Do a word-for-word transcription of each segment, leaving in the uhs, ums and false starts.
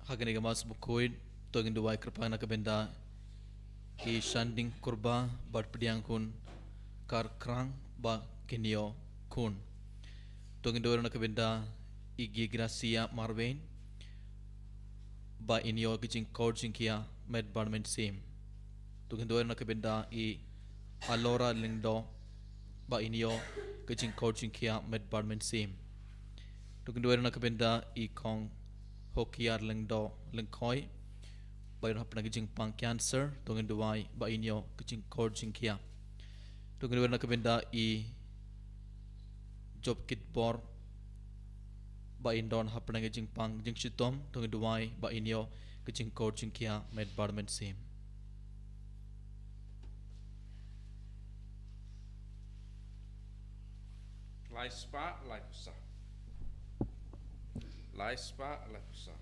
Ha kane ka Mass Bakhuid, to ngin duwai kyrpang na ka bynda i Shanding Kurba bad pdiang khun Karkrang ba kin ïoh khun. To ngin duwai na ka bynda i Gi Gracia Marwein ba in ïoh ka jingkoit jingkhiah met bad mynsiem. To ngin duwai na ka bynda i Alora Lyngdoh ba in ïoh ka jingkoit jingkhiah met bad mynsiem. To ngin duwai na ka bynda i Kong Hokiar Lyngdoh Lyngkhoi ba in don hapdeng ka jingpang cancer. To ngin duwai ba in ïoh ka jingkoit jingkhiah. To ngin duwai na ka bynda i Job Kitbor ba in don hapdeng ka jingpang jingshitom. To ngin duwai ba in ïoh ka jingkoit jingkhiah met bad mynsiem. Lai spah lai phew saw. Lai spah lai phew saw.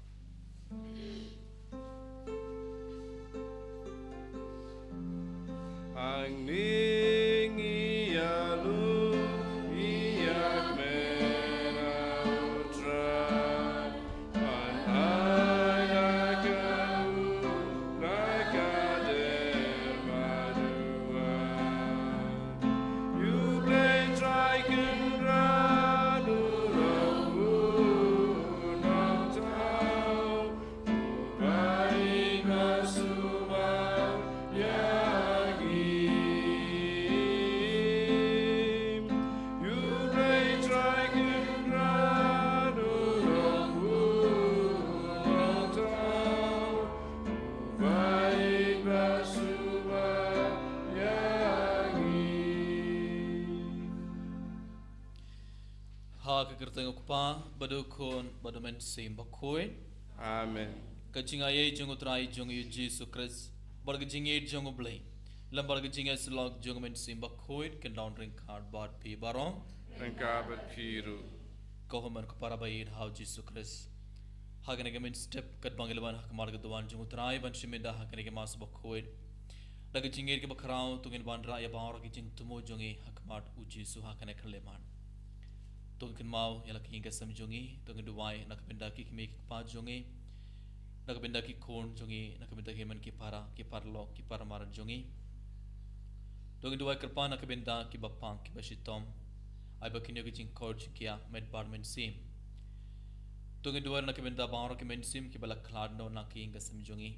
Hangne ngi ïalum ïa men ha U Trai. Ha ka kyrteng u Kpa, bad u Khun, bad u Mynsiem Bakhuid. Amen. Ka jingaiei jong U Trai jong ngi U Jisu Khrist, bad ka jingïeit jong U Blei, lem bad ka jingïasyllok jong U Mynsiem Bakhuid, kin long ryngkat bad phi baroh. Ryngkat bad phi ruh. Ko hynmen ko para ba ïeit ha U Jisu Khrist. Ha kane ka mynstep katba ngi la wan ha khmat ka duwan jong U Trai ban shim bynta ha kane ka Mass Bakhuid, da ka jingïeit kaba khraw, to ngin wanrah ïa baroh ki jingthmu jong ngi ha khmat U Jisu ha kane ka khyllipmat. To ngin kynmaw ïa la ka ïing ka sem jong ngi, to ngin duwai na ka bynda ki kmie ki kpa jong ngi, na ka bynda ki khun jong ngi, na ka bynda ki hynmen ki para, ki paralok, ki para mar jong ngi. To ngin duwai kyrpang na ka bynda kiba pang, kiba shitom, ai ba kin ïoh ka jingkoit jingkhiah met bad mynsiem. To ngin duwai na ka bynda baroh ki mynsiem kiba la khlad noh na ka ïing ka sem jong ngi.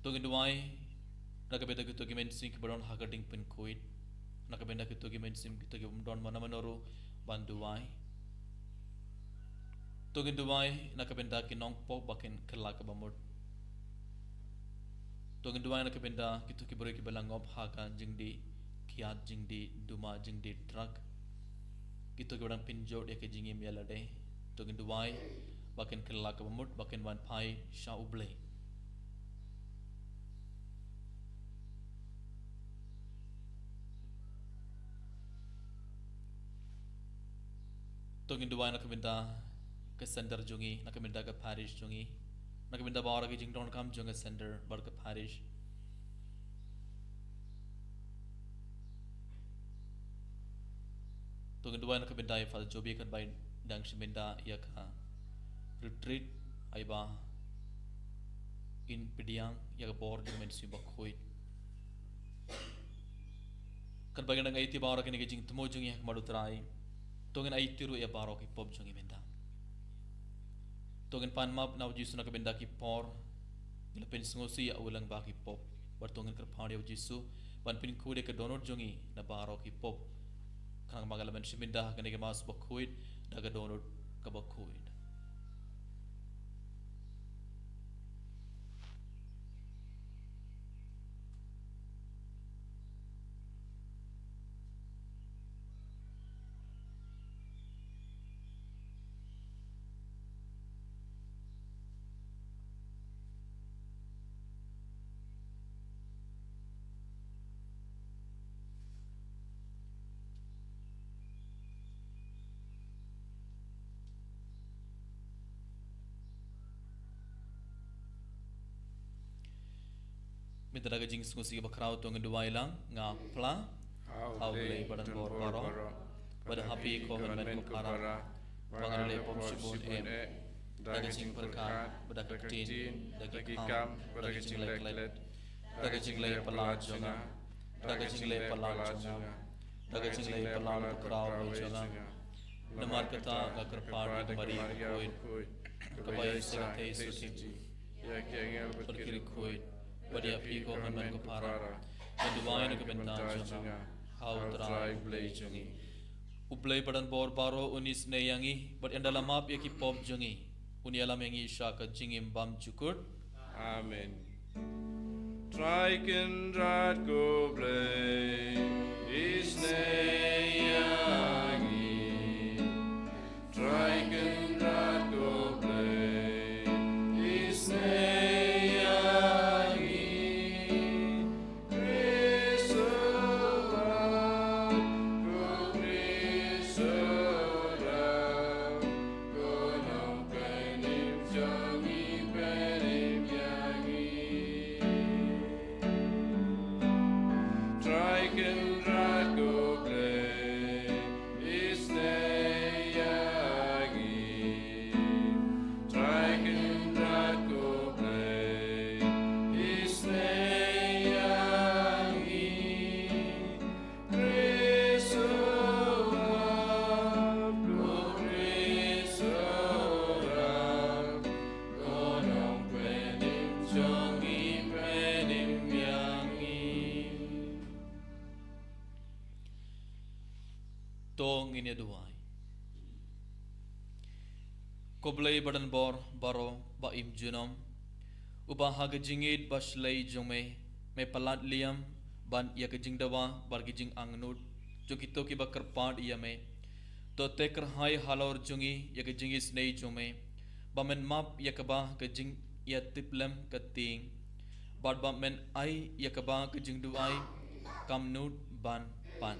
To ngin duwai na ka bynda kito ki mynsiem kiba don ha ka jingpynkhuid, na ka bynda kito ki mynsiem kito kibym don mano mano ruh ban duwai. To ngin duwai na ka bynda ki nongpop ba kin kylla kaba mut. To ngin duwai na ka bynda kito ki briew kiba la ngop ha ka jingdih kiad, jingdih duma, jingdih drug, kito kiba dang pynjot ïa ka jingim ïa lade. To ngin duwai ba kin kylla kaba mut, ba kin wan phai sha U Blei. To ngin duwai na ka bynda ka center jong ngi, na ka bynda ka parish jong ngi, na ka bynda baroh ki jingdonkam jong ka center bad ka parish. To ngin duwai na ka bynda ïa Father Jobi katba i dang shim bynta ïa ka retreat, ai ba in pdiang ïa ka bor jong U Mynsiem Bakhuid. Katba ngi dang aiti baroh kine ki jingthmu jong ngi ha khmat U Trai, to ngin aiti ruh ïa baroh ki pop jong ngi mynta. To ngin pan map na U Jisu na ka bynda ki por ngi la pynsngewsih ïa u lyngba ki pop. Bad to ngin kyrpad ïa U Jisu ban pynkhuid ïa ka dohnud jong ngi na baroh ki pop. Khnang ba ngi lah ban shim bynta ha kane ka Mass Bakhuid da ka dohnud kaba khuid. Mynta da ka jingsngewsih kaba khraw to ngin duwai lang, nga pla ha U Blei ba donbor baroh, bad ha phi ko hynmen ko para, ba nga la leh pop shibun eh. da ka jingpyrkhat, bad da ka ktien, da ki kam, bad da ka jingleh klet, da ka jingleh palat jong nga, da ka jingleh palat jong nga, da ka jingleh palat ba khraw jong nga. Namar kata nga kyrpad ïa ka Maria bakhuid, kaba ïeit sa ka theisotti, ïa ki angel bad ki riewkhuid, bad ïa phi ko hynmen ko para, ban duwai na ka bynta jong nga ha U Trai U Blei jong ngi. U Blei badonbor baroh un isynei ïa ngi, bad un da la map ïa ki pop jong ngi, un ïalam ïa ngi sha ka jingim bymjukut. Amen. Trai Kynrad ko Blei, isynei ïa ngi. Trai Kynrad ko Blei, isynei ïa ngi. Khrist u ap, ko Khrist u ap, ko Nongpynim jong ngi, pynim ïa ngi. Trai Kynrad ko Blei, isynei ïa ngi. Trai Kynrad ko Blei, isynei ïa ngi. Khrist u ap, ko Khrist u ap, ko Nongpynim jong ngi, pynim ïa ngi. To ngin ïa duwai. Ko Blei badonbor baroh ba im junom, uba ha ka jingïeit bashlei jong me, me palat liam ban ïa ka jingdawa bad ka jingangnud jong kito kiba kyrpad ïa me. To te kyrhai halor jong ngi ïa ka jingisynei jong me, ba men map ïa kaba ka jingïatiplem ka tieng, bad ba men ai ïa kaba ka jingduwai kam nud ban pan.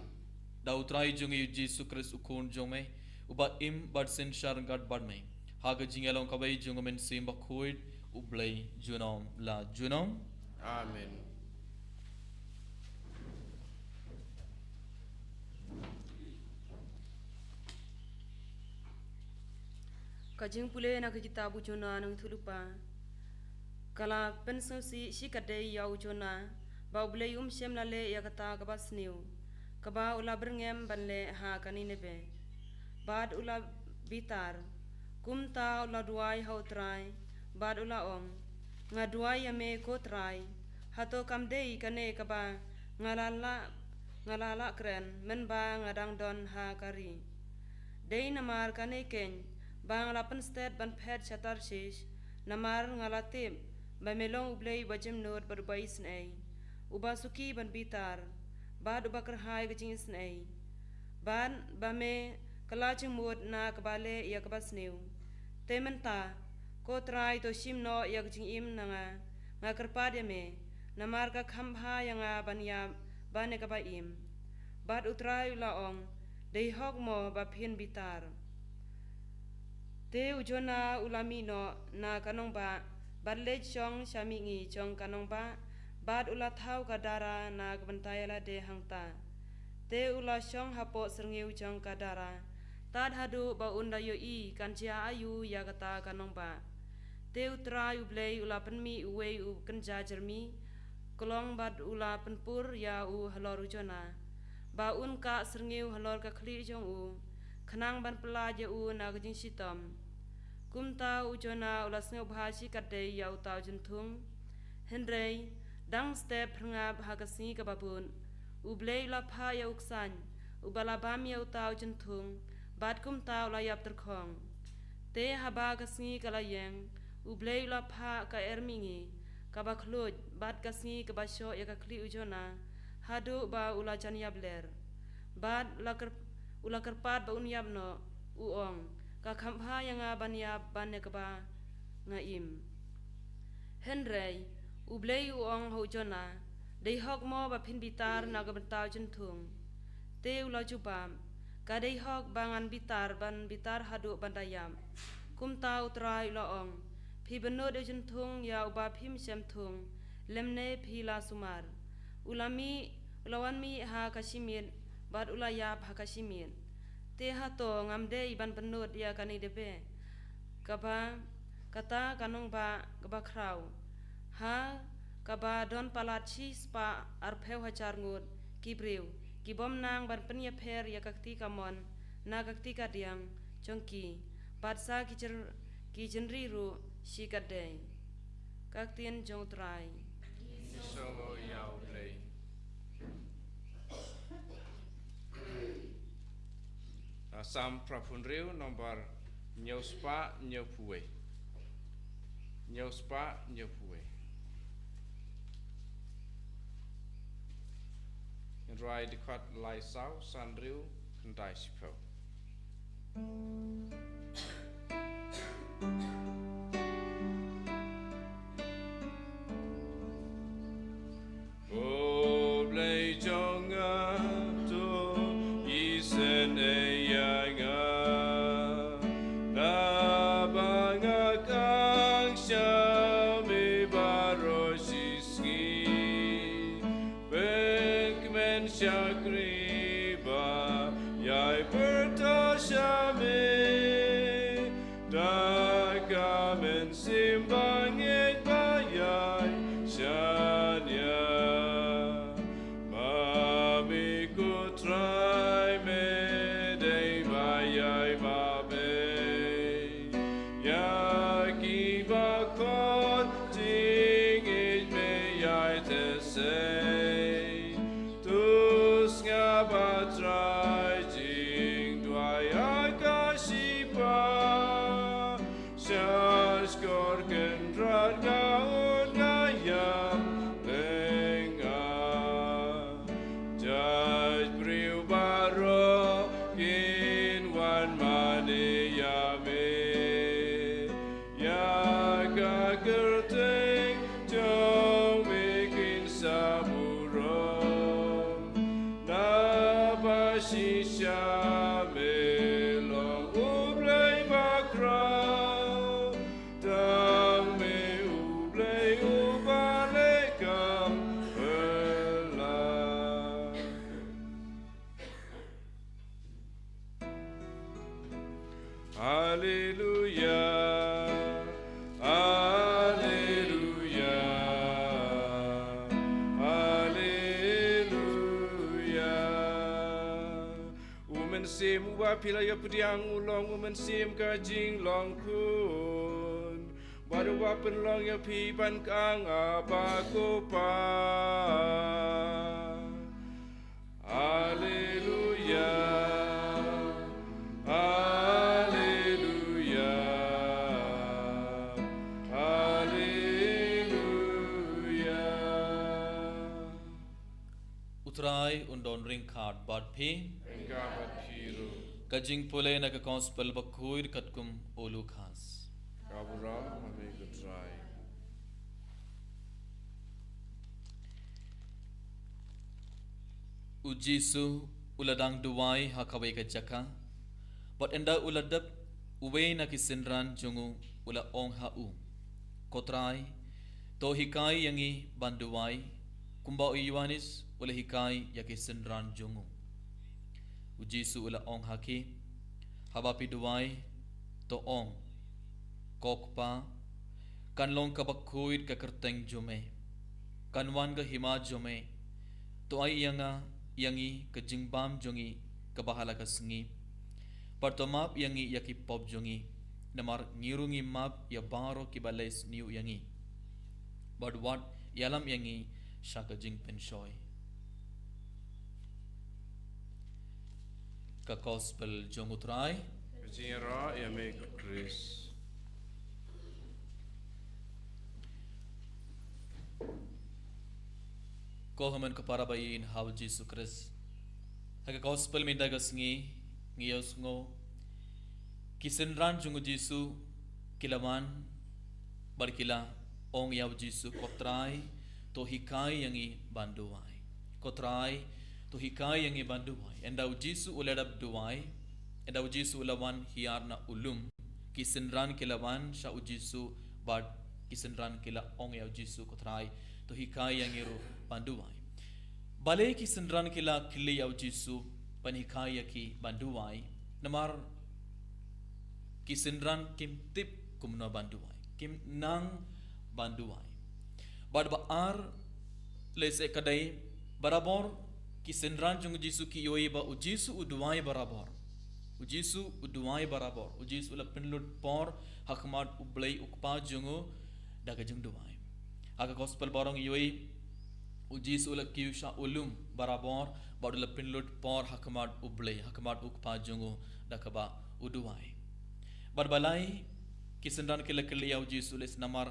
Da U Trai jong ngi U Jisu Khrist U Khun jong me, uba im bad synshar ryngkat bad me ha ka jingïalong kawei jong U Mynsiem Bakhuid, U Blei junom la junom. Amen. Ka jingpule na ka kitab u Jonah nongïathuhlypa. Ka la pynsngewsih shikatdei ïa u Jonah, ba U Blei um shym la leh ïa kata kaba sniew, kaba u la byrngem ban leh ha ka Nineveh. Bad u la bitar, kumta u la duwai ha U Trai, bad u la ong, nga duwai ïa me ko Trai, hato kam dei kane kaba nga la lah, nga la lah kren, mynba nga dang don ha ka ri? Dei namar kane keiñ ba nga la pynstet ban phet sha Tarshish, namar nga la tip ba me long U Blei uba jemnud bad uba isynei, uba suki ban bitar, bad uba kyrhai ka jingisynei, bad ba me kylla jingmut na kaba leh ïa kaba sniew. Te mynta, ko Trai, to shim noh ïa ka jingim na nga, nga kyrpad ïa me, namar ka kham bha ïa nga ban ïap ban ïa kaba im. Bad U Trai u la ong, dei hok mo ba phin bitar? Te u Jonah u la mih noh na ka nongbah, bad leit shong sha mihngi jong ka nongbah, bad u la thaw ka dara na ka bynta ïa lade hangta. Te u la shong hapoh syrngiew jong ka dara, tad haduh ba un da ïohi kan jia aïu ïa kata ka nongbah. Te U Trai U Blei u la pynmih uwei u kynja jyrmi klong bad u la pynpur ïa u halor u Jonah, ba un kah syrngiew halor ka khlieh jong u, khnang ban pyllait ïa u na ka jingshitom. Kumta u Jonah u la sngewbha shikatdei ïa uta u jynthung. Hynrei, dang step phyrngap ha ka sngi kaba bud, U Blei u la phah ïa u ksain, uba la bam ïa uta u jynthung, bad kumta u la ïap tyrkhong. Te haba ka sngi ka la ïeng, U Blei u la phah ka er mihngi kaba khluid, bad ka sngi kaba shoh ïa ka khlieh u Jonah, haduh ba u la jan ïap ler. Bad la kyr-, u la kyrpad ba un ïap noh, u ong, ka kham bha ïa nga ban ïap ban ïa kaba nga im. Hynrei, U Blei u ong ha u Jonah, dei hok mo ba phin bitar na ka bynta u jynthung? Te u la jubab, ka dei hok ba ngan bitar ban bitar haduh ban da ïap. Kumta U Trai u la ong, phi bynnud ïa u jynthung ïa uba phim shym thung, lymne phi la sumar. U la mih, u la wan mih ha ka shimiet, bad u la ïap ha ka shimiet. Te hato ngam dei ban bynnud ïa ka Nineveh, kaba Kata ka nongbah kaba khraw, ha kaba don palat shispah arphew hajar ngut ki briew, ki bym nang ban pynïapher ïa ka kti kamon na ka kti kadiang jong ki, bad sa ki jyn-, ki jynri ruh shikatdei. Ka ktien jong U Trai. Ïa U Blei. Ah, Salm phra phew hynriew, nombar hynñiew spah hynñiew phew wei. Hynñiew spah hynñiew phew wei. Hynriew dkhot lai saw, san hynriew, khyndai shiphew. O Blei jong nga, to isynei ïa nga, naba nga kang sha me baroh shisngi. Pynkmen shakri ba ïai pyrta sha me, da ka mynsiem bangeit ba ïai shaniah. Ma me ko Trai me dei ba ïai map ei ïa kiba khot, jingngeit me ïai test ei. To sngap, A Trai, jingduwai ha ka shipang. Sha shkor kynrad nga un, nga ïam lyngngoh. Jait briew baroh kin wan mane ïa me, ïa ka kyrteng jong me kin sa burom. Naba shisha me long U Blei bakhraw, tang me U Blei uba leh kam phylla. Haleluya, haleluya, haleluya. U Mynsiem uba phi la ïapdiang u long U Mynsiem ka jinglong khun, bad uba pynlong ïa phi ban kang, Abba ko Pa. Haleluya, haleluya, haleluya. U Trai un don ryngkat bad phi. Ryngkat bad phi ruh. Ka jingpule na ka Gospel bakhuid katkum u Lukas. Ka burom ha me ko Trai. U Jisu u la dang duwai ha kawei ka jaka, bad ynda u la dep, uwei na ki synran jong u u la ong ha u, Ko Trai, to hikai ïa ngi ban duwai, kumba u Ïoannis u la hikai ïa ki synran jong u. U Jisu u la ong ha ki, Haba phi duwai, to ong, Ko Kpa, kan long kaba khuid ka kyrteng jong me, kan wan ka hima jong me, to ai ïa nga, ïa ngi ka jingbam jong ngi kaba ha la ka sngi, bad to map ïa ngi ïa ki pop jong ngi, namar ngi ruh ngi map ïa baroh kiba leh sniew ïa ngi, bad wat ïalam ïa ngi sha ka jingpynshoi. Ka Gospel jong U Trai. Ka jingïaroh ïa me ko Khrist. Ko hynmen ko para ba ïeit ha U Jisu Khrist. Ha ka Gospel mynta ka sngi ngi ïohsngew ki synran jong U Jisu ki la wan bad ki la ong ïa U Jisu, Ko Trai, to hikai ïa ngi ban duwai. Ko Trai, to hikai ïa ngi ban duwai. Ynda U Jisu u la dep duwai, ynda U Jisu u la wan hiar na u lum, ki synran ki la wan sha U Jisu bad ki synran ki la ong ïa U Jisu, Ko Trai, to hikai ïa ngi ruh ban duwai. Balei ki synran ki la kylli ïa U Jisu ban hikai ïa ki ban duwai? Namar ki synran kim tip kumno ban duwai. Kim nang ban duwai. Bad ba ar, lehse ka dei, barabor ki synran jong u Jisu ki ïohi ba u Jisu u duwai barabor. U Jisu u duwai barabor. U Jisu u la pynlut por ha khmat U Blei U Kpa jong u da ka jingduwai. Ha ka gospel baroh ngi ïohi u Jisu u la kiew sha u lum barabor, bad u la pynlut por ha khmat U Blei, ha khmat U Kpa jong u da kaba u duwai. Bad balei ki synran ki la kylli ïa u Jisu? Lehse namar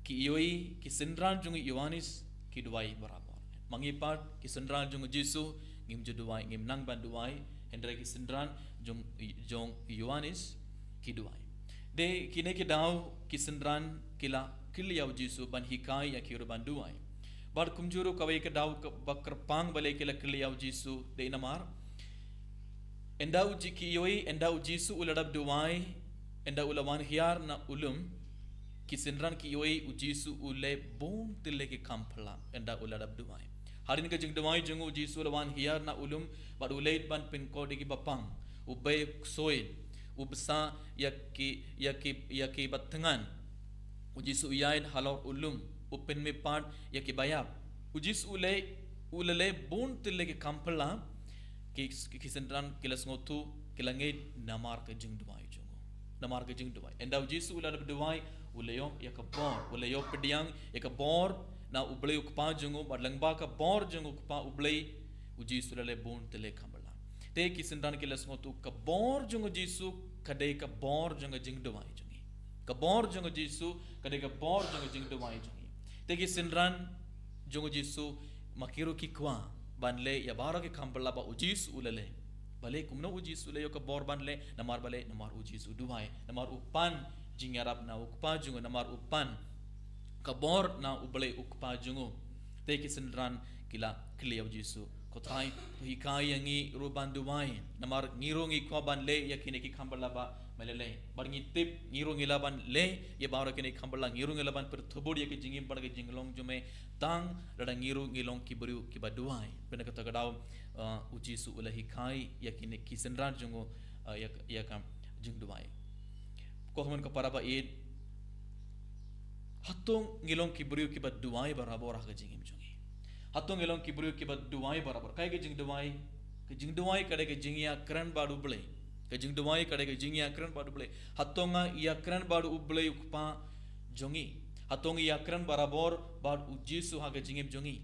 ki ïohi ki synran jong u Ïoannis ki duwai barabor. Ma ngi pat ki synran jong u Jisu ngim ju duwai, ngim nang ban duwai, hynrei ki synran jong, jong u Ïoannis ki duwai. Te kine ki daw ki synran ki la kylli ïa u Jisu ban hikai ïa ki ruh ban duwai. Bad kumjuh ruh kawei ka daw kaba kyrpang balei ki la kylli ïa u Jisu, dei namar ynda u Ji-, ki ïohi ynda u Jisu u la dep duwai, ynda u la wan hiar na u lum, ki synran ki ïohi u Jisu u leh bun tylli ki kam phylla ynda u la dep duwai. Hadien ka jingduwai jong u, u Jisu u la wan hiar na u lum bad u leit ban pynkut ïa ki bapang, u bei ksuid, u bsa ïa ki, ïa ki, ïa ki bathngan. U Jisu u ïaid halor u lum, u pynmih pat ïa ki baïap. U Jisu u leh, u la leh bun tylli ki kam phylla, ki, ki, ki synran ki la sngewthuh, ki la ngeit namar ka jingduwai jong u. Namar ka jingduwai. Ynda u Jisu u la dep duwai, u la ïoh ïa ka bor, u la ïoh pdiang ïa ka bor na U Blei U Kpa jong u, bad lyngba ka bor jong U Kpa U Blei, u Jisu u la leh bun tylli ki kam phylla. Te ki synran ki la sngewthuh ka bor jong u Jisu ka dei ka bor jong ka jingduwai jong ngi. Ka bor jong u Jisu ka dei ka bor jong ka jingduwai jong ngi. Te ki synran jong u Jisu, ma ki ruh ki kwah ban leh ïa baroh ki kam phylla ba u Jisu u la leh. Balei kumno u Jisu u la ïoh ka bor ban leh? Namar balei? Namar u Jisu u duwai. Namar u pan jingïarap na U Kpa jong u, namar u pan ka bor na U Blei U Kpa jong u. Te ki synran ki la kylli ïa u Jisu, Ko Trai, to hikai ïa ngi ruh ban duwai. Namar ngi ruh ngi kwah ban leh ïa kine ki kam phylla ba me la leh. Bad ngi tip ngi ruh ngi lah ban leh ïa baroh kine ki kam phylla, ngi ruh ngi lah ban pyrthuh bud ïa ka jingim bad ka jinglong jong me, tang lada ngi ruh ngi long ki briew kiba duwai. Bad na kata ka daw, uh, u Jisu u la hikai ïa kine ki synran jong u, uh, ïa, ïa ka jingduwai. Ko hynmen ko para ba ïeit, hato ngi long ki briew kiba duwai barabor ha ka jingim jong ngi? Hato ngi long ki briew kiba duwai barabor? Kaei ka jingduwai? Ka jingduwai ka dei ka jingïakren bad U Blei. Ka jingduwai ka dei ka jingïakren bad U Blei. Hato nga ïakren bad U Blei U Kpa jong ngi? Hato ngi ïakren barabor bad u Jisu ha ka jingim jong ngi?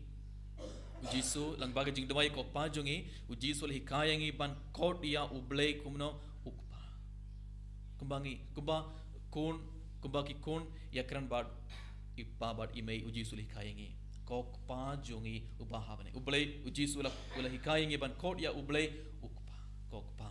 U Jisu, lyngba ka jingduwai Ko Kpa jong ngi, u Jisu u la hikai ïa ngi ban khot ïa U Blei kumno? U Kpa. Kumba ngi, kumba khun, kumba ki khun ïakren bad i pa bad i mei, u Jisu u la hikai ïa ngi, Ko Kpa jong ngi uba ha bneng. U Blei, u Jisu u la, u la hikai ïa ngi ban khot ïa U Blei U Kpa. Ko Kpa.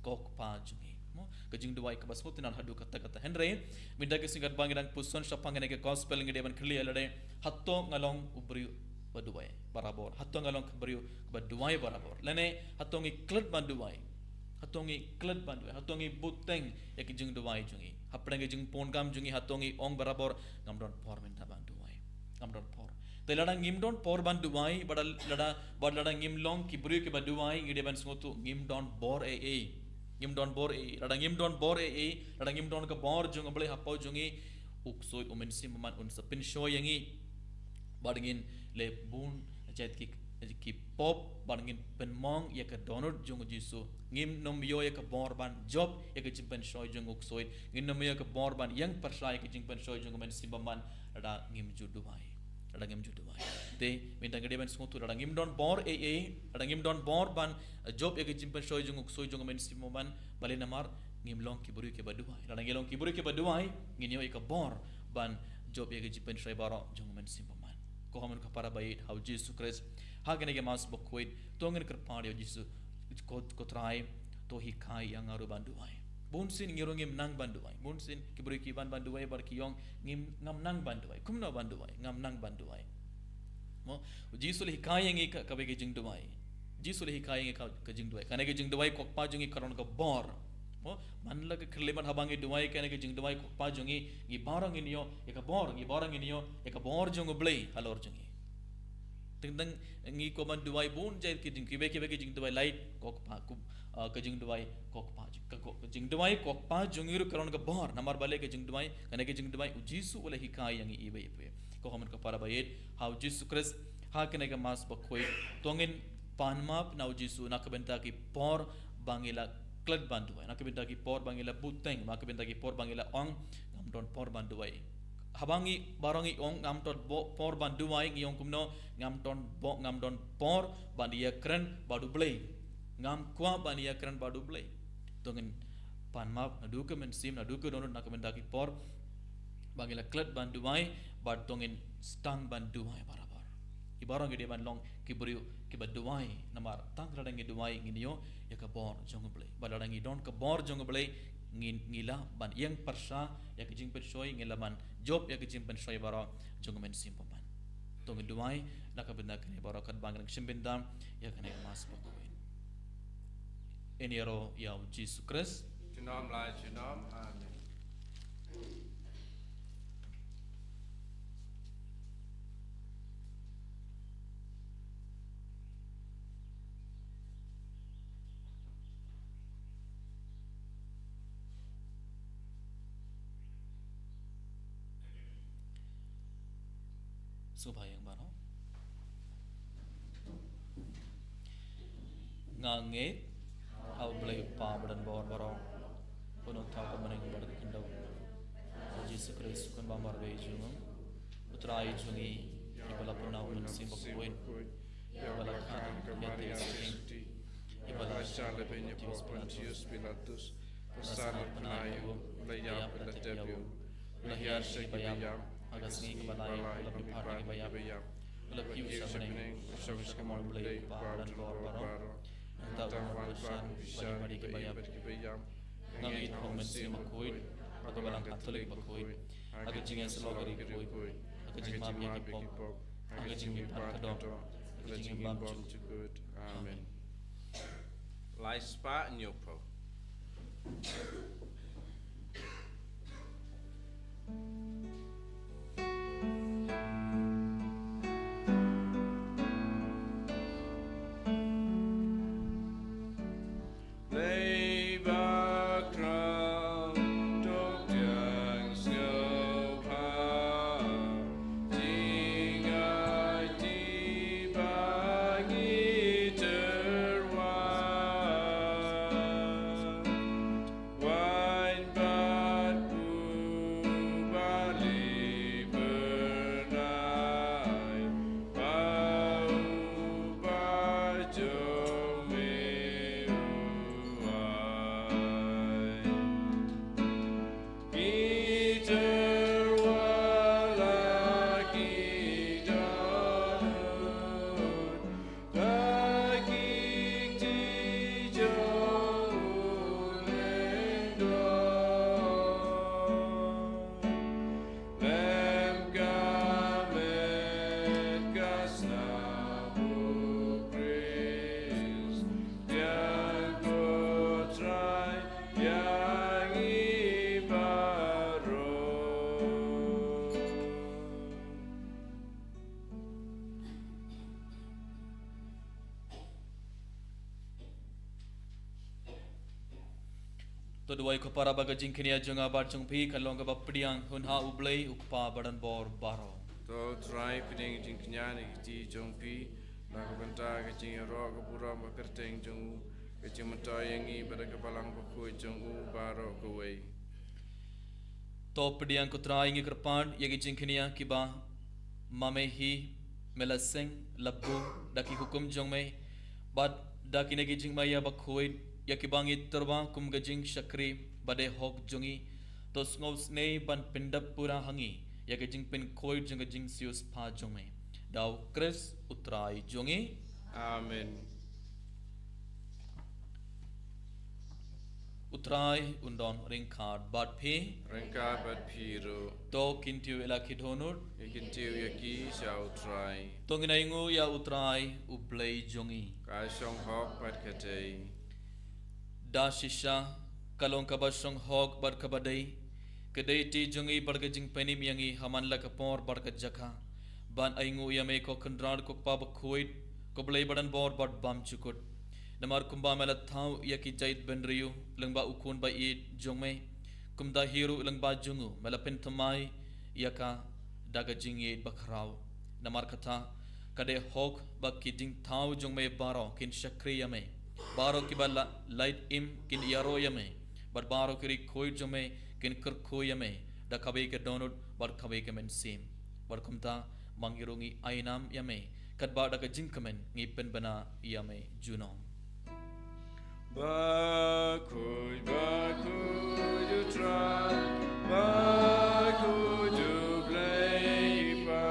Ko Kpa jong ngi. Mo, ka jingduwai kaba sngewtynnad haduh katta katta. Hynrei mynta ka sngi katba ngi dang puson shaphang kane ka gospel, ngi dei ban kylli ïa lade, hato nga long u briew ba duwai barabor? Hato nga long ka briew ba duwai barabor? Lane hato ngi klet ban duwai? Hato ngi klet ban duwai? Hato ngi bteng ïa ka jingduwai jong ngi? Hapdeng ka jingpun kam jong ngi hato ngi ong barabor, ngam don por mynta ban duwai? Ngam don por. Te lada ngim don por ban duwai, bad lada, bad lada ngim long ki briew kiba duwai, ngi dei ban sngewthuh ngim don bor ei ei. Ngim don bor ei ei. Lada ngim don bor ei ei, lada ngim don ka bor jong U Blei hapoh jong ngi, u ksuid U Mynsiem Bakhuid un sa pynshoi ïa ngi. Bad ngin leh bun jait ki, ki pop, bad ngin pynmong ïa ka dohnud jong u Jisu. Ngin ym ïoh ïa ka bor ban jop ïa ka jingpynshoi jong u ksuid. Ngin ym ïoh ïa ka bor ban ïeng pyrshah ïa ka jingpynshoi jong U Mynsiem Bakhuid lada ngim ju duwai. Lada ngim ju duwai. Te mynta ngi dei ban sngewthuh, lada ngim don bor ei ei, lada ngim don bor ban, eh, jop ïa ka jingpynshoi jong u ksuid jong U Mynsiem Bakhuid, balei? Namar ngim long ki briew kiba duwai. Lada ngi long ki briew kiba duwai, ngin ïoh ïa ka bor ban jop ïa ka jingpynshoi baroh jong U Mynsiem Bakhuid. Ko hynmen ko para ba ïeit ha u Jisu Khrist, ha kane ka Mass Bakhuid, to ngin kyrpad ïa u Jisu, Ko, Ko Trai, to hikai ïa nga ruh ban duwai. Bunsien ngi ruh ngim nang ban duwai. Bunsien ki briew ki wan ban duwai bad ki ong, ngim, ngam nang ban duwai. Kumno ban duwai? Ngam nang ban duwai. Mo, u Jisu u la hikai ïa ngi ka, kawei ka jingduwai. U Jisu u la hikai ïa ngi ka, ka jingduwai. Kane ka jingduwai Ko Kpa jong ngi ka don ka bor. Mo, man la ka khyllipmat haba ngi duwai kane ka jingduwai Ko Kpa jong ngi, ngi baroh ngin ïoh ïa ka bor, ngi baroh ngin ïoh ïa ka bor jong U Blei halor jong ngi. Teng teng ngi kwah ban duwai bun jait ki jing, kiwei kiwei ki jingduwai, lait Ko Kpa, Ko, Ah, ka jingduwai ko Kpa, ka, ko, ka jingduwai ko Kpa jong ngi ruh ka long ka bor, namar balei ka jingduwai, kane ka jingduwai u Jisu u la hikai ïa ngi iwei pa iwei. Ko hynmen ko para ba ïeit ha u Jisu Khrist, ha kane ka Mass Bakhuid, to ngin pan map na u Jisu na ka bynta ki por ba ngi la klet ban duwai, na ka bynta ki por ba ngi la buteng, na ka bynta ki por ba ngi la ong, ngam don por ban duwai. Haba ngi baroh ngi ong ngam don por ban duwai, ngi ong kumno, ngam don por, ngam don por ban ïakren bad U Blei. Ngam kwah ban ïakren bad U Blei. To ngin pan map naduh ka mynsiem, naduh ka dohnud, na ka bynta ki por ba ngi la klet ban duwai, bad to ngin sdang ban duwai barabor. Ngi baroh ngi dei ban long ki briew kiba duwai, namar tang lada ngi duwai ngin ïoh ïa ka bor jong U Blei. Bad lada ngi don ka bor jong U Blei, ngi, ngi lah ban ïeng pyrshah ïa ka jingpynshoi, ngi lah ban jop ïa ka jingpynshoi baroh jong U Mynsiem Bakhuid. To ngin duwai na ka bynta kane baroh katba ngi dang shim bynta ïa kane ka Mass Bakhuid. Ïaroh ïa u Jisu Khrist. Junom la junom. Amen. Sngewbha ïa ngi baroh. Nga ngeit ha U Blei U Kpa badonbor baroh, U Nongthaw ka bneng bad ka khyndew, ha U Jisu Khrist u Khun bamar jong U Trai jong ngi, uba la pynlong da U Mynsiem Bakhuid, uba la khang da ka Maria Theisotti, uba la shah lehbeiñ hapoh Pontius Pilatus, ba la sat, la pynïap, la ïap, la tep ïa u, la hiar sha kiba ïap, ha ka sngi kaba lai u la pynphad na kiba ïap, u la kiew sha bneng, u shong sha ka mon U Blei U Kpa badonbor baroh. Nangta u wan ban bishar bad ïa kiba ïap. Nga ngeit ha U Mynsiem Bakhuid, ha ka Balang Katholik bakhuid, ha ka jingïasyllok ïa ki riewkhuid, ha ka jingmap ïa ki pop, ha ka jingmihpat ka doh, ha ka jingim bymjukut. Amen. Lai spah hynñiew phew. To duwai ko para ba ka jingkñia jong nga bad jong phi kan long kaba pdiang hun ha U Blei U Kpa badonbor baroh. To Trai pdiang jingkñia na ki kti jong phi, na ka bynta ka jingïaroh ka burom ba kyrteng jong u, ka jingmyntoi ïa ngi bad ka Balang Bakhuid jong u baroh kawei. To pdiang ko Trai, ngi kyrpad ïa ki jingkñia kiba ma me hi me la seng la buh da ki hukum jong me bad da kine ki jingmaïa bakhuid, ïa kiba ngi tyrwa kum ka jingshakri ba dei hok jong ngi. To sngewsynei ban pyndap pura ha ngi ïa ka jingpynkhuid jong ka jingsiewspah jong me. Da U Khrist U Trai jong ngi. Amen. U Trai un don ryngkat bad phi. Ryngkat bad phi ruh. To kyntiew ïa la ki dohnud. Ngi kyntiew ïa ki sha U Trai. To ngin ainguh ïa U Trai U Blei jong ngi. Ka shong hok bad ka dei. Da shisha ka long kaba shong hok bad kaba dei, ka dei ti jong ngi bad ka jingpynim ïa ngi ha man la ka por bad ka jaka, ban ainguh ïa me ko Kynrad ko Kpa Bakhuid, ko Blei badonbor bad bymjukut. Namar kumba me la thaw ïa ki jait bynriew lyngba u Khun ba ïeit jong me, kumta hi ruh lyngba jong u me la pynthymmai ïa ka da ka jingïeit bakhraw. Namar kata, ka dei hok ba ki jingthaw jong me baroh kin shakri ïa me, baroh kiba la lait im kin ïaroh ïa me, bad baroh ki ri khuid jong me kin kyrkhu ïa me da kawei ka dohnud bad kawei ka mynsiem. Bad kumta, ma ngi ruh ngi ai nam ïa me, katba da ka jingkmen ngi pynbna ïa me junom. Bakhuid, bakhuid U Trai, bakhuid U Blei i Kpa,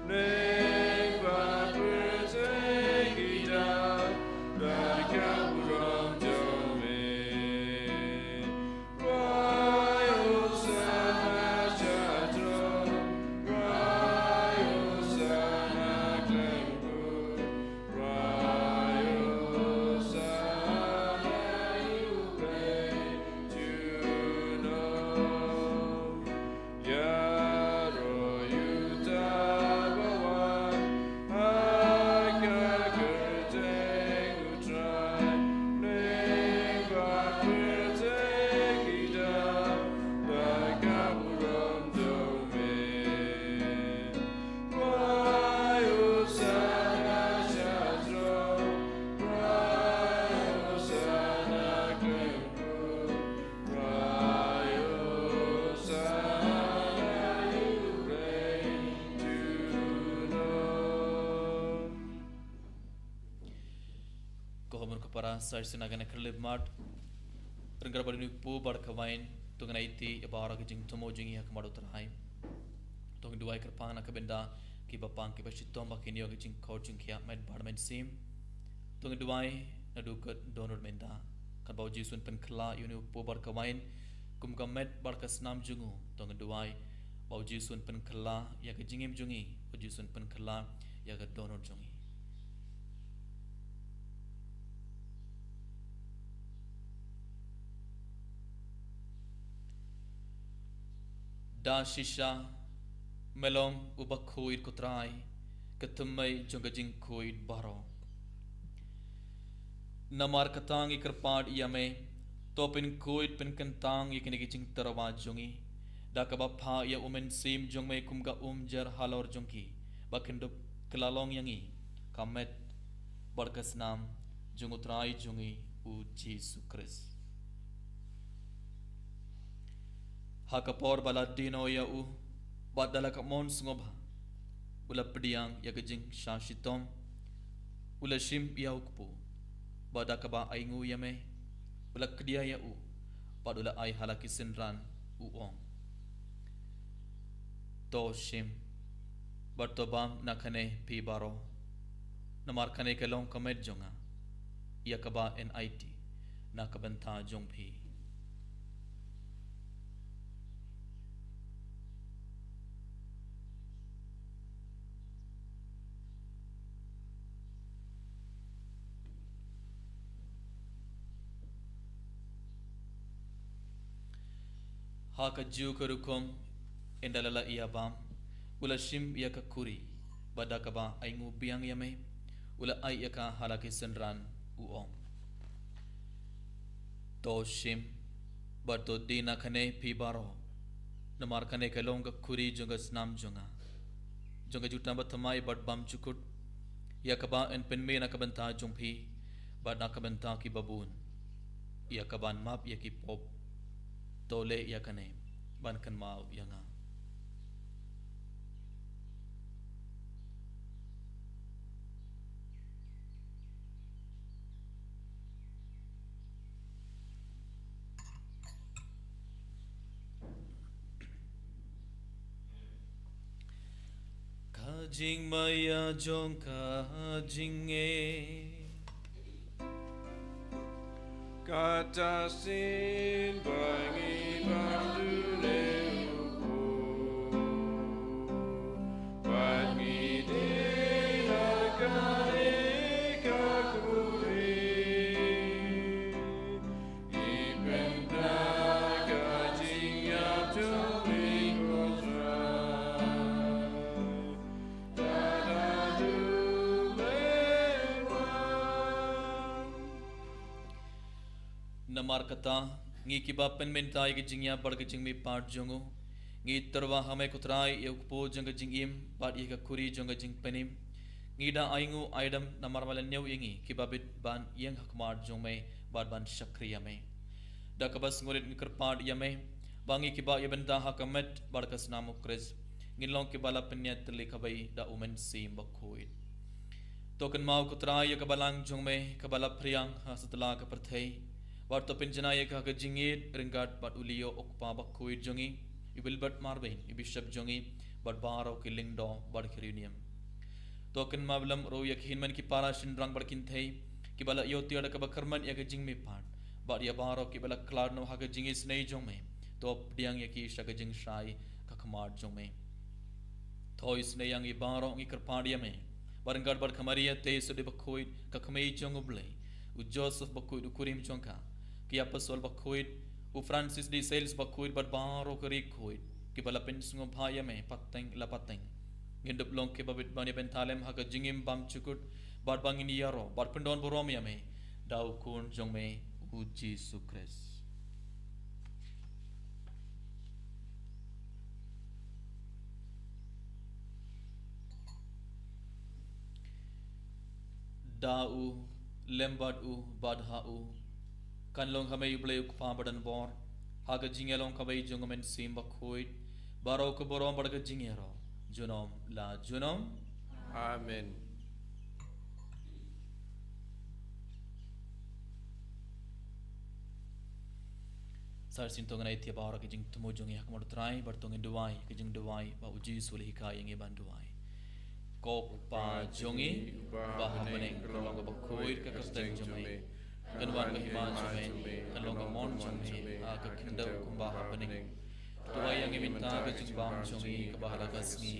neng ba pyrthei ki dap da ka burom jong me. Cry Hosanna sha throne, cry Hosanna khlem kut, cry Hosanna ïa U Blei junom. Ïaroh ïa uta ba wan ha ka kyrteng U Trai, neng ba pyrthei ki dap da ka burom jong me. Cry Hosanna sha throne, cry Hosanna khlem kut, cry Hosanna ïa U Blei junom. Ko hynmen ko para, sa shisien ngan khyllipmat. Ryngkat bad une u kpu bad ka wain, to ngin aiti ïa baroh ki jingthmu jong ngi ha khmat U Trai. To ngin duwai kyrpang na ka bynta kiba pang kiba shitom ba kin ïoh ka jingkor jingkhiah met bad mynsiem. To ngin duwai naduh ka dohnud mynta. Katba U Jisu un pynkylla ïa une u kpu bad ka wain kum ka met bad ka snam jong u, to ngin duwai ba U Jisu un pynkylla ïa ka jingim jong ngi, U Jisu un pynkylla ïa ka dohnud jong ngi. Da shisha me long u bakhuid, ko Trai, ka thymmei jong ka jingkhuid baroh. Namar kata ngi kyrpad ïa me, to pynkhuid pynkyntang ïa kine ki jingtyrwa jong ngi da kaba phah ïa u Mynsiem jong me kum ka umjar halor jong ki, ba kin dup kylla long ïa ngi ka met bad ka snam jong U Trai jong ngi U Jisu Khrist. Ha ka por ba la die noh ïa u, bad da la ka mon sngewbha, u la pdiang ïa ka jingshah shitom, u la shim ïa u kpu, bad da kaba ainguh ïa me, u la kdia ïa u, bad u la ai ha la ki synran, u ong: To shim bad to bam na kane phi baroh, namar kane ka long ka met jong nga, ïa kaba yn aiti na ka bynta jong phi. Ha kajuh ka rukom, ynda la la ïa bam, u la shim ïa ka khuri, bad da kaba ainguh biang ïa me, u la ai ïa ka ha la ki synran, u ong: To shim bad to die na kane phi baroh, namar kane ka long ka khuri jong ka snam jong nga, jong ka jutang bathymmai bad bymjukut, ïa kaba yn pynmih na ka bynta jong phi bad na ka bynta kiba bun, ïa kaban map ïa ki pop. To leh ïa kane ban kynmaw ïa nga. Ka jingmaïa jong ka jingngeit. Kata shisien ba ngi bam dune u kpu, bad ngi die na kane ka khuri, ngi pynbna ka jingïap jong me, ko Trai. Lada u me wan, Namar kata, ngi kiba pynmynta ïa ka jingïap bad ka jingmihpat jong u, ngi tyrwa ha me ko Trai ïa u kpu jong ka jingim bad ïa ka khuri jong ka jingpynim. Ngi da ainguh aidam namar me la ñiew ïa ngi kiba bit ban ïeng ha khmat jong me bad ban shakri ïa me. Da kaba sngewrit ngi kyrpad ïa me ba ngi kiba ïa bynta ha ka met bad ka snam u Khrist ngin long kiba la pynïaid tylli kawei da u Mynsiem Bakhuid. To kynmaw ko Trai ïa ka balang jong me kaba la phriang ha satlak ka pyrthei. Bad to pynjanai ïa ka ha ka jingïeit ryngkat bad u Leo u kpa bakhuid jong ngi, i Wilbert Marvin i bishop jong ngi, bad baroh ki lyngdoh bad ki riewniam. To kynmaw lem ruh ïa ki hynmen ki para shynrang bad kynthei kiba la ïoh tiar da kaba kyrmen ïa ka jingmihpat bad ïa baroh kiba la khlad noh ha ka jingisynei jong me. To pdiang ïa ki sha ka jingshai ka khmat jong me. To isynei ïa ngi baroh ngi kyrpad ïa me. Bad ryngkat bad ka Maria te sdei bakhuid ka kmie jong u Blei, u Joseph bakhuid u kurim jong ka, ki apostol bakhuid, u Francis de Sales bakhuid bad baroh ki riewkhuid kiba la pynsngewbha ïa me pateng la pateng. Ngin dup long kiba bit ban ïa bynta lem ha ka jingim bymjukut bad ba ngin ïaroh bad pyndon burom ïa me da u Khun jong me u Jisu Khrist. Da u, lem bad u, bad ha u, kan long ha me u Blei u Kpa badonbor, ha ka jingïalong kaba ïeit jong u Mynsiem Bakhuid, baroh ka burom bad ka jingïaroh junom la junom. Amen. Sa shisien to ngin ai ïa baroh ka jingthmu jong ngi ha khmat u Trai, bad to ngin duwai ka jingduwai ba u Jisu u la hikai ïa ngi ban duwai. Ko Kpa jong ngi uba ha bneng, kan long kaba khuid ka kyrteng jong me, kan wan ka hima jong me, kan long ka mon jong me ha ka khyndew kumba ha bneng. To ai ïa ngi mynta ka jingbam jong ngi kaba ha la ka sngi,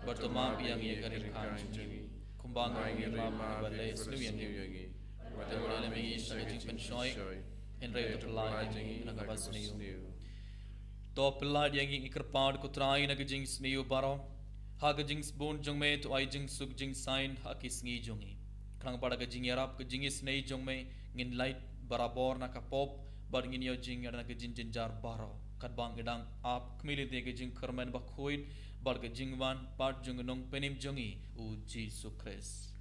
bad to map ïa ngi ïa ka riewkhuid jong ngi, kumba ngi ruh ngi map ïa kiba leh sniew ïa ngi. Bad to ym leh ïa ngi sha ka jingpynshoi, hynrei to pyllait ïa ngi na kaba sniew. To pyllait ïa ngi, ngi kyrpad ko Trai, na ka jingsniew baroh. Ha ka jingsbun jong me to ai jingsuk jingsaiñ ha ki sngi jong ngi. Khnang ba da ka jingïarap ka jingisynei jong me ngin lait barabor na ka pop bad ngin ïoh jingïada na ka jingjynjar baroh, katba ngi dang ap khmih lynti ka jingkyrmen bakhuid bad ka jingwan pat jong u Nongpynim jong ngi u Jisu Khrist.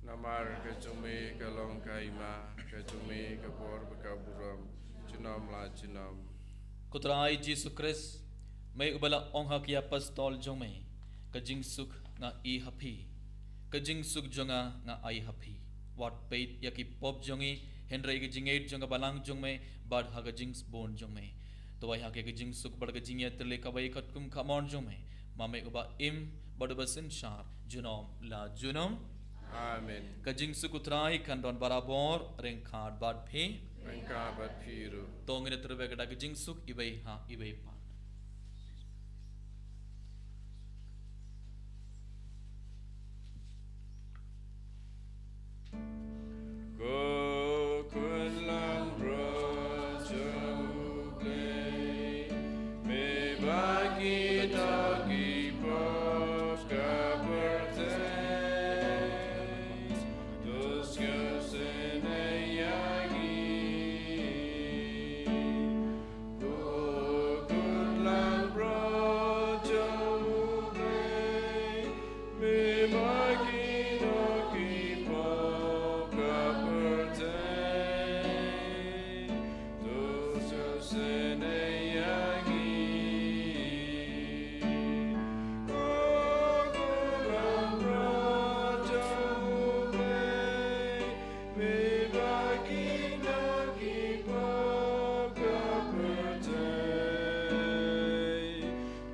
Namar ka jong me ka long ka hima, ka jong me ka bor bad ka burom junom la junom. Ko Trai Jisu Khrist, me uba la ong ha ki apostol jong me, ka jingsuk nga ai ha phi, ka jingsuk jong nga nga ai ha phi. Wat peit ïa ki pop jong ngi, hynrei ka jingngeit jong ka balang jong me bad ha ka jingsbun jong me. To ai ha ki ka jingsuk bad ka jingïatylli kaba ïeit katkum ka mon jong me, ma me uba im bad uba synshar junom la junom. Amen. Ka jingsuk u Trai kan don barabor ryngkat bad phi. Ryngkat bad phi ruh. To ngin ïatylli bad ka jingsuk iwei ha iwei pat. Ko Khun langbrot jong U Blei, me ba ki doh ki pop ka pyrthei, to sngewsynei ïa ngi. Ko Khun langbrot jong U Blei, me ba ki doh ki pop ka pyrthei, to sngewsynei ïa ngi. Ko Khun langbrot jong U Blei, me ba ki doh ki pop ka pyrthei,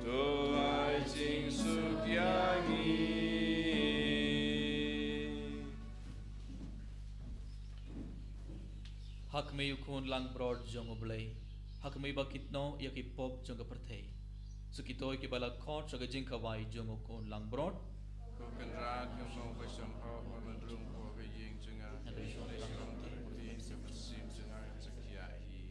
to ai jingsuk ïa ngi. Ha khmih, U Khun langbrot jong U Blei, ha khmih ba ki doh ïa ki pop jong ka pyrthei. Sa kito kiba la khot sha ka jingkhawai jong U Khun langbrot. Ko Kynrad, ngam ong ba shong hok, ba men rung hapoh ka ïing jong nga, hynrei shong tang ka ktien, ka mynsiem jong nga kan sa khia hi.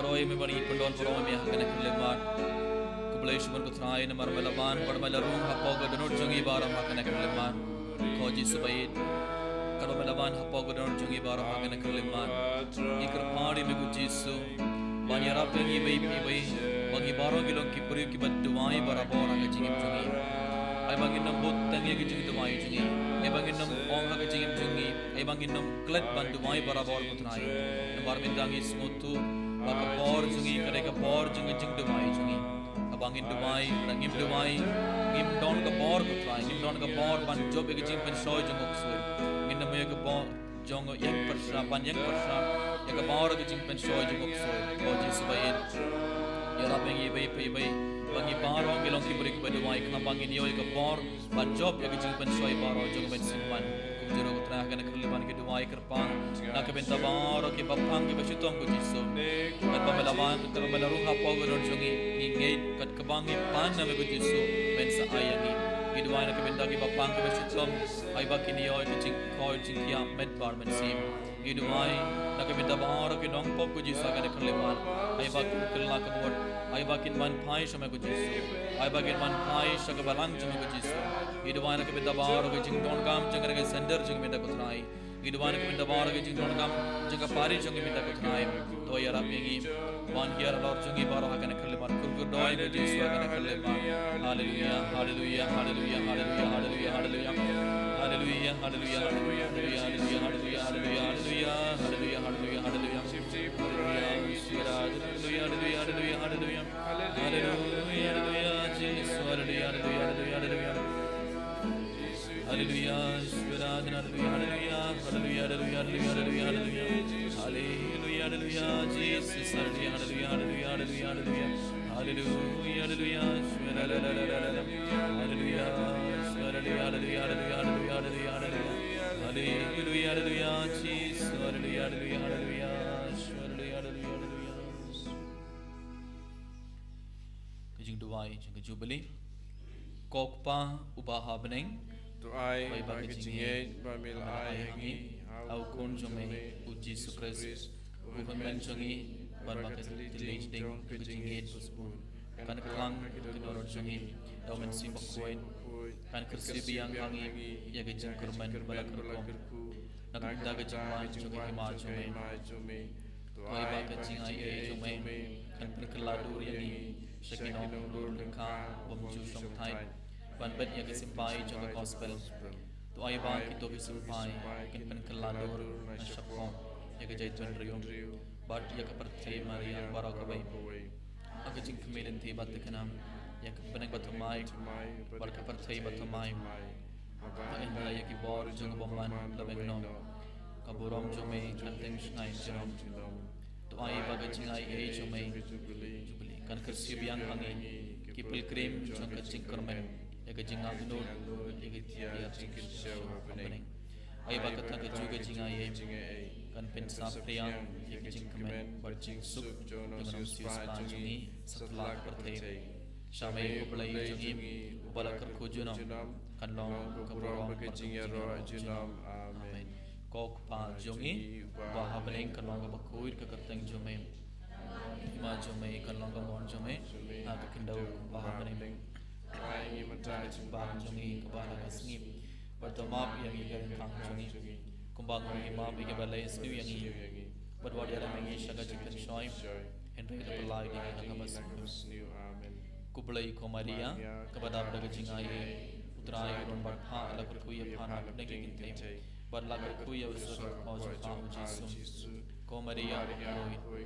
Oi, me bad ngi pyndon burom ïa me ha kane ka khyllipmat. Khublei shibun ko Trai namar me la wan bad me la rung hapoh ka dohnud jong ngi baroh ha kane ka khyllipmat. Ko Jisu ba ïeit, katba me la wan hapoh ka dohnud jong ngi baroh ha kane ka khyllipmat, ngi kyrpad ïa me ko Jisu ban ïarap ïa ngi iwei pa iwei, ba ngi baroh ngi long ki briew kiba duwai barabor ha ka jingim jong ngi. Ai ba ngin nym bud tang ïa ka jingduwai jong ngi. Ai ba ngin nym ong ha ka jingim jong ngi, ai ba ngin nym klet ban duwai barabor ko Trai. Namar mynta ngi sngewthuh ba ka por jong ngi ka dei ka por jong ka jingduwai jong ngi. Haba ngin duwai, lada ngim duwai, ngim don ka bor ko Trai, ngim don ka bor ban jop ïa ka jingpynshoi jong u ksuid. Ngin nym ïoh ïa ka bor jong ïeng pyrshah, ban ïeng pyrshah ïa ka bor ka jingpynshoi jong u ksuid. Ko Jisu ba ïeit, ïarap ïa ngi iwei pa iwei ba ngi baroh ngi long ki briew kiba duwai, khnang ba ngin ïoh ïa ka bor ban jop ïa ka jingpynshoi baroh jong ka mynsiem. Kumjuh ruh ko Trai, ha kane ka khyllipmat ngi duwai kyrpang na ka bynta baroh kiba pang kiba shitom ko Jisu. Katba me la wan, katba me la rung hapoh ka dohnud jong ngi, ngi ngeit kat kaba ngi pan na me ko Jisu, men sa ai ïa ngi. Ngi duwai na ka bynta kiba pang kiba shitom, ai ba kin ïoh ïa ka jingkoit jingkhiah met bad mynsiem. Ngi duwai na ka bynta baroh ki nongpop ko Jisu ha kane ka khyllipmat, ai ba kin kylla ka mut, ai ba kin wan phai sha me ko Jisu, ai ba kin wan phai sha ka balang jong me ko Jisu. Ngi duwai na ka bynta baroh ki jingdonkam jong ka sender jong me mynta ko Trai. Ngi duwai na ka bynta baroh ki jingdonkam jong ka parish jong me mynta ko Trai. To ïarap ïa ngi ban hiar halor jong ngi baroh ha kane ka khyllipmat. Kyrkhu doi ko Jisu ha kane ka khyllipmat. Haleluya, haleluya, haleluya, haleluya, haleluya, haleluya. Haleluya, haleluya, haleluya, haleluya, haleluya, haleluya, haleluya, haleluya, haleluya, haleluya. Haleluya, haleluya, haleluya, haleluya, haleluya. Haleluya, haleluya, Jisu, haleluya, haleluya, haleluya, haleluya. Haleluya, Jisu, haleluya, haleluya, haleluya, haleluya, haleluya, haleluya. Haleluya, haleluya, Jisu, haleluya, haleluya, haleluya, haleluya, haleluya. Haleluya, haleluya, Jisu, haleluya, haleluya, haleluya, haleluya, haleluya, haleluya, haleluya. Haleluya, haleluya, Jisu, haleluya, haleluya, haleluya, Jisu, haleluya, haleluya, haleluya. Ka jingduwai jong ka Jubilee. Ko Kpa uba ha bneng, to ai ba ka jingngeit ba me la ai ha ngi ha u Khun jong me u Jisu Khrist, u Khun jong ngi, bad ba ka tyrli jong ka jingngeit ba sbun kan klang ha ki dohnud jong ngi da u Mynsiem Bakhuid, kan kyrsiew biang ha ngi ïa ka jingkyrmen ba la kyrkhu na ka bynta ka jingwan jong ka hima jong me. To ai ba ka jingaiei jong me kan pynkylla dur ïa ngi sha ki nongdur lyngkha bym ju shongthait ban bit ïa ka symbai jong ka gospel. To ai ba kito ki symbai kin pynkylla dur na shapoh ïa ka jaitbynriew bad ïa ka pyrthei mariang baroh kawei. Ha ka jingkhmih lynti bad thikna ïa ka bneng bathymmai bad ka pyrthei bathymmai. Ba ynda ïa ki bor jong ka bymman la bynnoh, ka burom jong me kan teng shngaiñ junom. To ai ba ka jingaiei jong me Jubilee kan kyrsiew biang ha ngi ki pilgrim jong ka jingkyrmen ïa ka jingangnud ïa ka tiar jingkyrsiew ha bneng. Ai ba kata kajuh ka jingaiei kan pynsaphriang ïa ka jingkmen bad jingsuk jong u nongsiewspah jong ngi satlak pyrthei. Sha me ko Blei jong ngi uba la kyrkhu junom, kan long ka burom bad ka jingïaroh junom. Amen. Ko Kpa jong ngi uba ha bneng, kan long kaba khuid ka kyrteng jong me. Ka hima jong me kan long ka mon jong me ha ka khyndew kaba ha bneng. Ai ngi mynta ka jingbam jong ngi kaba ha ka sngi. Bad to map ïa ngi ka ryngkang jong ngi, kumba ngi map ïa kiba leh sniew ïa ngi. Bad wat ïalam ïa ngi sha ka jingpynshoi, hynrei to pyllait ïa ngi na kaba sniew. Amen. Khublei ko Maria, kaba dap da ka jingaiei, u Trai u don bad pha. La kyrkhu ïa pha na pdeng ki kynthei bad la kyrkhu ïa u sar jong pha u Jisu. Ko Maria,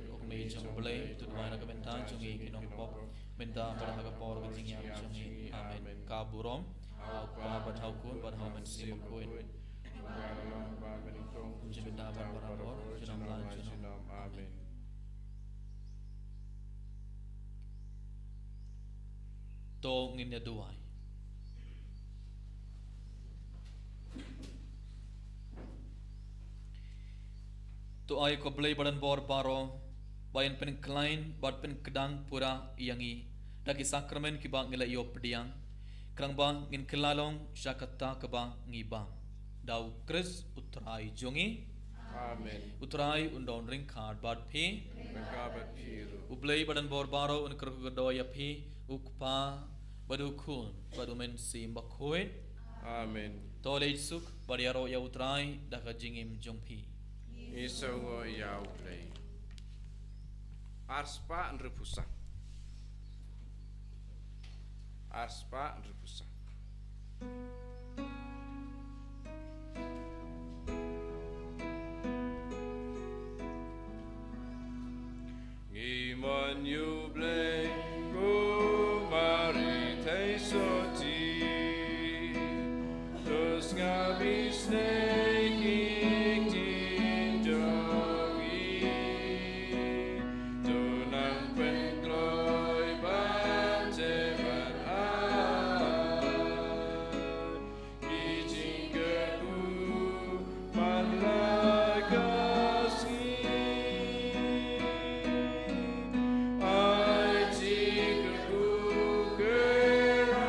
ko Kmie jong u Blei, to duwai na ka bynta jong ngi ki nongpop, mynta bad ha ka por ka jingïap jong ngi. Amen. Ka burom ha u Kpa bad ha u Khun bad ha u Mynsiem Bakhuid. Kumjuh mynta bad barabor, junom la junom. Amen. To ngin ïa duwai. To ai ko Blei ba don bor baroh, ba yn pynkhlaiñ bad pynkdang pura ïa ngi da ki sakramen kiba ngi la ïoh pdiang, khnang ba ngin kylla long sha kata kaba ngi bam. Da u Khrist u Trai jong ngi. Amen. U Trai un don ryngkat bad phi. Ryngkat bad phi ruh. U Blei ba don bor baroh un kyrkhu kyrdoh ïa phi, u Kpa, bad u Khun, bad u Mynsiem Bakhuid. Amen. To leit suk, bad ïaroh ïa u Trai da ka jingim jong phi. Ngi sngewnguh ïa u Blei. Arspah hynriewphew san. Arspah hynriewphew san. Ngi mon ïa u Blei, ko Mari thei sotti. To sngap isynei ki ktien jong ngi. To nang pynkloi ban jai ban ai. Ki jingkyrkhu man la ka sngi. Ai jingkyrkhu kyrhai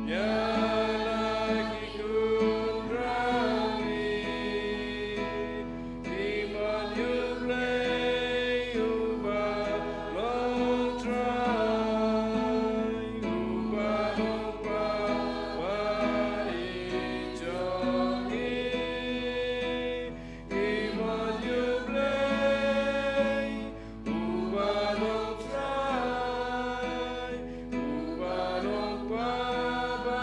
ïa la ki khun rangbah. Ngi mon ïa u Blei uba long Trai, uba long Kpa ba ïeit jong ngi. Ngi mon ïa u Blei uba long Trai, uba long Kpa ba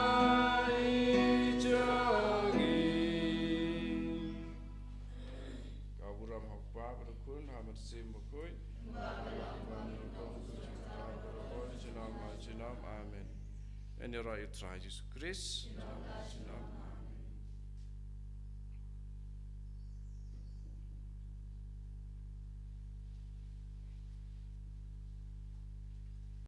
ïeit jong ngi. Ka burom ha u Kpa bad u Khun bad u Mynsiem Bakhuid. Junom ha junom. Amen. Yn ïaroh ïa u Trai Jisu Khrist. Junom ha junom.